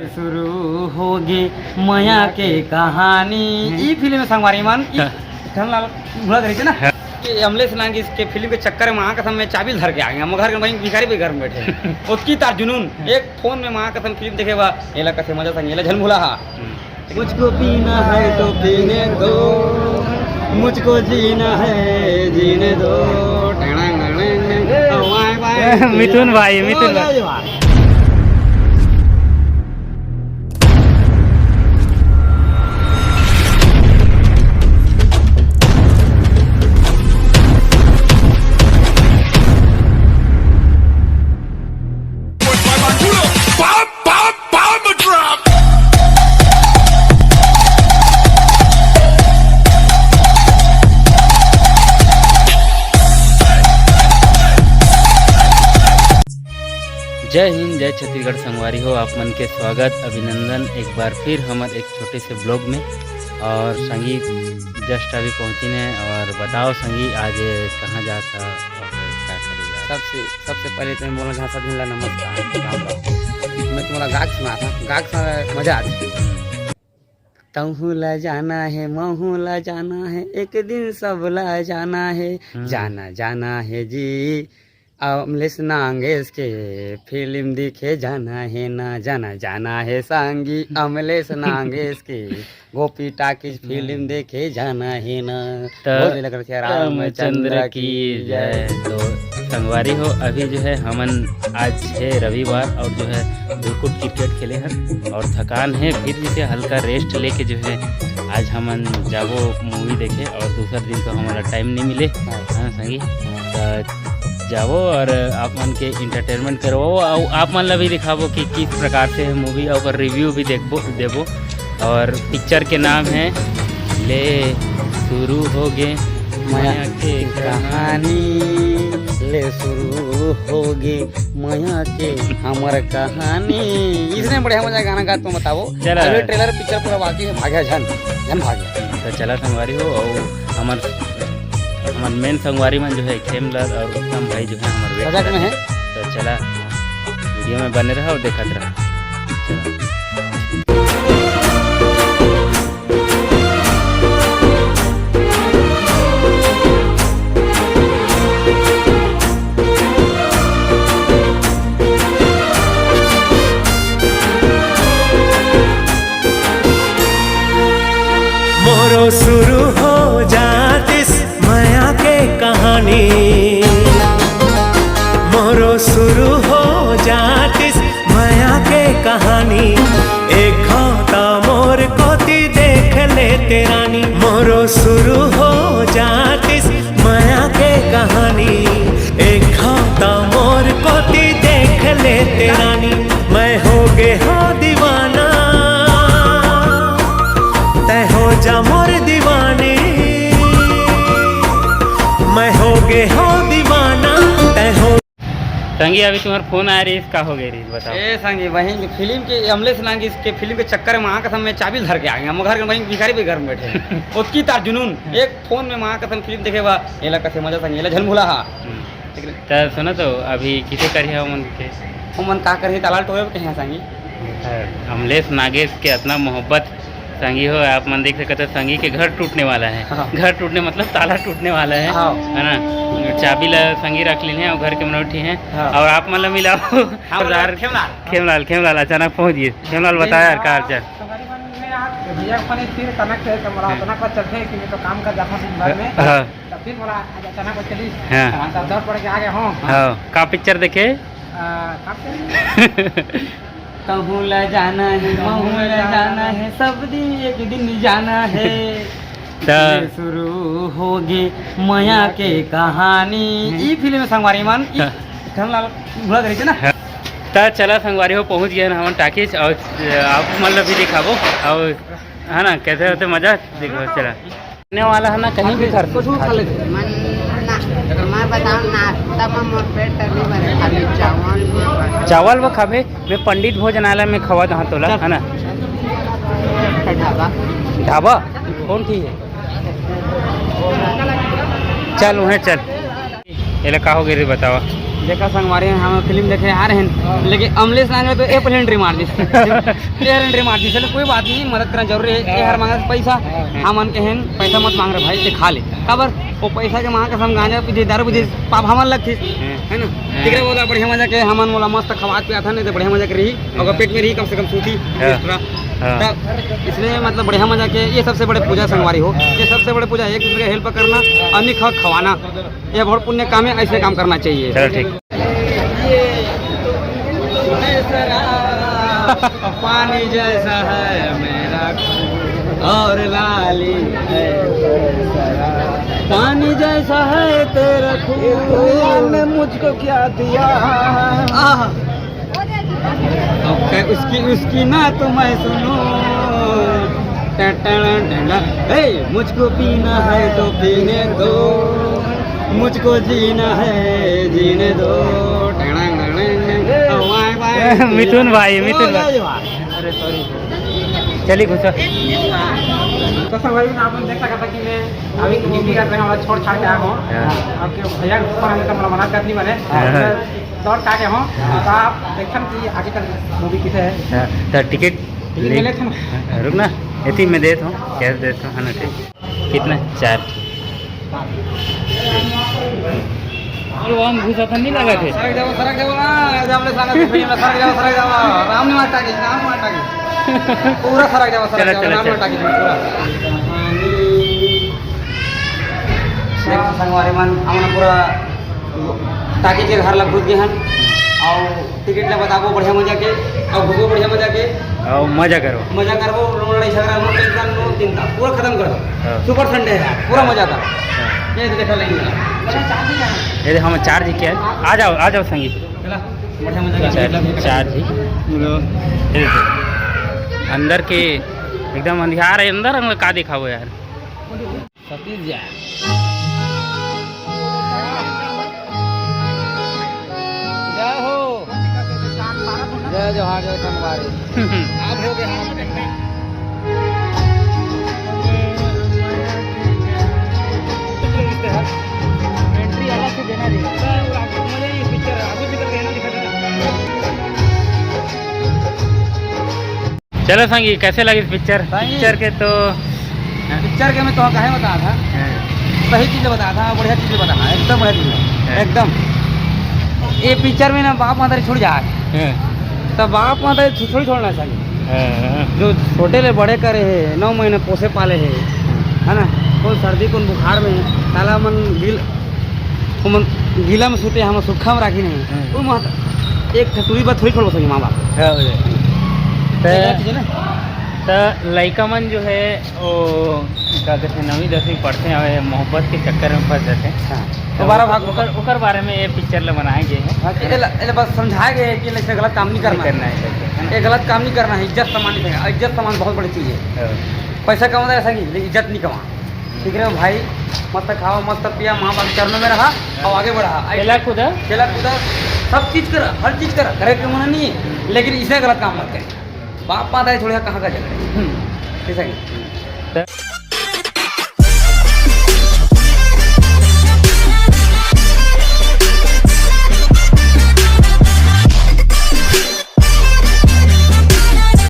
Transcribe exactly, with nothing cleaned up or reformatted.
शुरू होगे मया के कहानी। ई फिल्म में संगवारी मन, ई धनलाल भुला रहिस ना, कि अमलेश नागेश के फिल्म के चक्कर में आंख में चाबी धर के आ गया। हम घर के वहीं भिखारी भी घर में बैठे हैं। ओतकी तार जुनून, एक फोन में माँ कसम फिल्म देखे बा, एला कथे मजा संग, एला झन भुला हा। मुझको पीना है तो पीने दो, मुझको जीना है जीने दो। मिथुन भाई, मिथुन भाई। जय हिंद, जय छत्तीसगढ़ संगवारी हो, आप मन के स्वागत, अभिनंदन एक बार फिर हमर एक छोटे से ब्लॉग में। और संगी just अभी पहुँचिन हे। और बताओ संगी, आज कहाँ जात हा और का करे जात हा? सबसे, सबसे पहले तो मैं मोला घासा झिन ला नमस्कार, राम राम। मैं तुम्हारा गाग सुना था, गाग सुना मजा आ जाए। तहूँ ला जाना है, महूँ ला जाना है, एक दिन सब ला जाना है, हम्म। जाना, जाना है जी। अमलेश नागेश के फिल्म दिखे जाना है ना, जाना, जाना है संगी, अमलेश नागेश के गोपी टाकीज फिल्म देखे जाना है ना। त बोल लग रहा रामचंद्र रामचंद्र की की जय। जय। तो संगवारी हो, अभी जो है हमन आज है रविवार और जो है बिल्कुल क्रिकेट खेले हन और थकान है, फिर भी से हल्का रेस्ट लेके जो है आज हमन जाबो मूवी देखे और दूसरा दिन तो हमारा टाइम नहीं मिले। हाँ। हाँ संगी, तो जाबो और आप मन के एंटरटेनमेंट करवाओ और आप मन ला भी दिखाबो कि किस प्रकार से मूवी और ओकर रिव्यू भी देखबो, देबो। और पिक्चर के नाम है ले शुरू होगे मया के कहानी, ले शुरू होगे मया के हमर कहानी। इसने बढ़िया मजा गाना गा, तुम बताओ। चला। अभी ट्रेलर पिक्चर पूरा बाकी है, भाग्या झन, झन भाग्या। तो चला संगवारी हो, और हमर, हमर मेन संगवारी मन जो है खेमलाल और उत्तम भाई जो है हमर वेट सजग में करत है। तो चला वीडियो में बने रहा और देखत रहा। चला। मोरो शुरू हो जातिस मया के कहानी, मोरो शुरू हो जातिस मया के कहानी। एक घांव त मोर कोति देख लेते रानी, मोरो शुरू हो जातिस मया के कहानी। एक घांव त मोर कोति देख लेते रानी, मैं हो गे हो दीवाना, तै हो जा मोर दीवानी, मैं हो गे हो दीवाना, तै हो। संगी, अभी तुम्हार फोन आय रहिस, का हो गे रहिस, बताओ। ए संगी, वही फिल्म के अमलेश नागेश के फिल्म के चक्कर में आंख में चाबी धर के आ गया। हम घर के वहीं भिखारी भी घर में बैठे हैं। ओतकी तार जुनून, एक फोन में माँ कसम फिल्म देखे बा, एला कथे मजा संगी, एला झन भुला हा। हम्म। ठीक है। त सुनो तो, अभी किसे करिया हमन के? हमन का करही, ताला टोरे के हैं संगी। अमलेश नागेश के इतना मोहब्बत संगी हो, आप मन देख सकते हो, संगी के घर टूटने वाला है। हाँ। घर टूटने मतलब ताला टूटने वाला है, हाँ। है ना? चाबी ला संगी रख लीन है और घर के मनोठी हैं। हाँ। और आप मन ला मिलाओ। हाँ, सरदार खेमलाल। खेमलाल, खेमलाल अचानक पहुंच गए। खेमलाल, बताओ यार, का हाल चाल? भैया के फोन फिर कनेक्ट है, तो मोला हाँ। अचानक पता चलते कि मैं तो काम कर जाता हूँ दिन भर में। हाँ। तब फिर मोला आज अचानक पता चली। हाँ। हाँ, तब दौड़ पड़ के आ गए हों। हाँ, का पिक्चर देखे? आ, का पिक्चर? कहूँ ला जाना है, कहूँ ला जाना है, सब दिन एक दिन जाना है। त ये शुरू होगे मया के कहानी। हम्म। ई फिल्म में संगवारी मन, ई हाँ। धनलाल भुला रहिस ना। हाँ। त चला संगवारी हो, पहुँच गए हमन टाकीज और आप मन ला भी दिखाबो और, है ना, कैसे होते मजा देखो। चला। खाने वाला है ना, कहीं भी घर से कुछ खा ले। मन ना, मैं बताऊं, नाश्ता में मोर पेट नहीं भरे, खाली चावल में भरे। चावल वो खाबे, मैं पंडित भोजनालय में खवा दहा तोला, है ना? ढाबा। ढाबा? कौन ठीक है? चल, वहीं चल। एला का हो गे रे, बतावा। देखा संगवारी, हम फिल्म देखे आ रहे हैं, लेकिन अमलेश लांगड़े तो ए पहले एंट्री मार दी, ए एंट्री मार दी। चलो, कोई बात नहीं, मदद करना जरूरी है। ए हर मांगा पैसा, हमन के हैं, पैसा मत मांग रहे भाई, ये खा ले। काबर? वो पैसा के मांग के हम गांजा पीथे, दारू पीथे, पाप हमन लगथे, है ना? ठीक है, बोला बढ़िया मजा के, हमन मोला मस्त खवात पियात हन, नहीं तो बढ़िया मजा के रही, अगर पेट में रही, कम से कम सूती हाँ। Extra। हाँ। तब इसलिए मतलब बढ़िया मजा के, ये सबसे बड़े पूजा संगवारी हो, ये सबसे बड़े पूजा, एक दूसरे का हेल्प करना और नहीं खा खवाना, ये बहुत पुण्य काम है, ऐसे काम करना चाहिए। चलो ठीक। पानी जैसा है मेरा खून और लाली है तेरा शराब। पानी जैसा है तेरा खून, भगवान ने मुझको क्या दिया? आह। अब क्या उसकी, उसकी ना तो मैं सुनूं। टन, टन, टन, टन। ए, मुझको पीना है तो पीने दो, मुझको जीना है जीने दो। टन, टन, टन, टन। वाह, वाह। मिथुन भाई, मिथुन भाई। अरे सॉरी, चलिए घुसा। तो संगवारी, आप लोग देख सकता कि मैं अभी ड्यूटी कर रहे हैं और छोड़ छाड़ के आया हूँ। हाँ। आपके भैया के ऊपर हमने तो मुलाकात नहीं बने। हाँ। दौड़ के आ गया हूँ। तो आप देखन कि आगे का मूवी किसे है। हाँ, तो टिकट टिकट ले- मिले थे ना। हाँ, रुक ना, एती में देत हूँ, कैश देत हूँ, है ना, ठीक। कितना? चार। अरे, वो हम घुसा था, नहीं लगा थे। सरक जाओ, सरक जाओ ना, एकदम ले साला, सरक जाओ, सरक जाओ, राम निवास टाकीज, राम निवास टाकीज। पूरा सरक जाओ, सरक चलो, जाओ, चलो, राम चलो। निवास टाकीज में पूरा। देखो संगवारी मन, हमन पूरा टाकीज के घर लग घुस गए हैं। और टिकट ला बताबो बढ़िया मजा के, और घूमो बढ़िया मजा के। आओ, मजा करो। मजा करबो, नो लड़ाई झगड़ा, नो टेंशन, नो चिंता, पूरा खत्म कर दो। हाँ। सुपर संडे है, पूरा मजा करो। हाँ। ये तो देखा लेंगे। ये देखो, हम चार जी क्या है? आ जाओ, आ जाओ संगीत। चला, बढ़िया मजा कर चार, चार जी। ये देखो। अंदर के एकदम अंधियार है, अंदर हम का दिखाओ यार। सतीश जैन। जय हो। जय जोहार, जय संगवारी। आप हो गए हाथ में। एंट्री अलग से देना नहीं। पिक्चर आगे निकल के ना दिखा देना। चलो संगी, कैसे लगिस पिक्चर? संगी। पिक्चर के तो पिक्चर के मैं तो कहे बता था, हाँ। सही चीज बता था, बढ़िया चीज बता था, एकदम बढ़िया चीज है, हाँ। एकदम। ये पिक्चर में ना बाप महतारी छूट जाए, हाँ। तो बाप महतारी छो-, थोड़ी छोड़ना चाहिए। हाँ। जो छोटे ले बड़े करे है, नौ महीने पोसे पाले है, है ना, कौन सर्दी कौन बुखार में है, ताला मन गिल ओमन गीला में सूते, हम सूखा में राखी नहीं। हम्म। वो महत-, एक ठटुरी बा थोड़ी छोड़बो सही माँ बाप। हाँ, हो जाए। ये त, बात है ना? त लइका मन जो है, वो का कहते हैं, नवीं दसवीं पढ़ते हैं, मोहब्बत के चक्कर में फंस जाते हैं। हाँ। तो दोबारा भाग ओकर, ओकर बारे में ये पिक्चर ला बनाए गए हैं। हाँ, एला, एला बस समझाए गए हैं कि ऐसे गलत काम नहीं करना करना है। है करके, है ना? ये गलत काम नहीं करना है, इज्जत सम्मान नहीं करना। इज्जत सम्मान बहुत बड़ी चीज़ है। हाँ। पैसा कमाना है सही, लेकिन इज्जत नहीं कमा। ठीक रहे भाई, मस्त खाओ, मस्त पिया, माँ बाप के चरणों में रहा और आगे बढ़ा। खेला कूदा। खेला कूदा, सब चीज करा, हर चीज करा, करे के मना नहीं है, लेकिन इसे गलत काम मत करे। बाप माता है थोड़ा कहाँ का झगड़ा है। हम्म। ठीक है। त-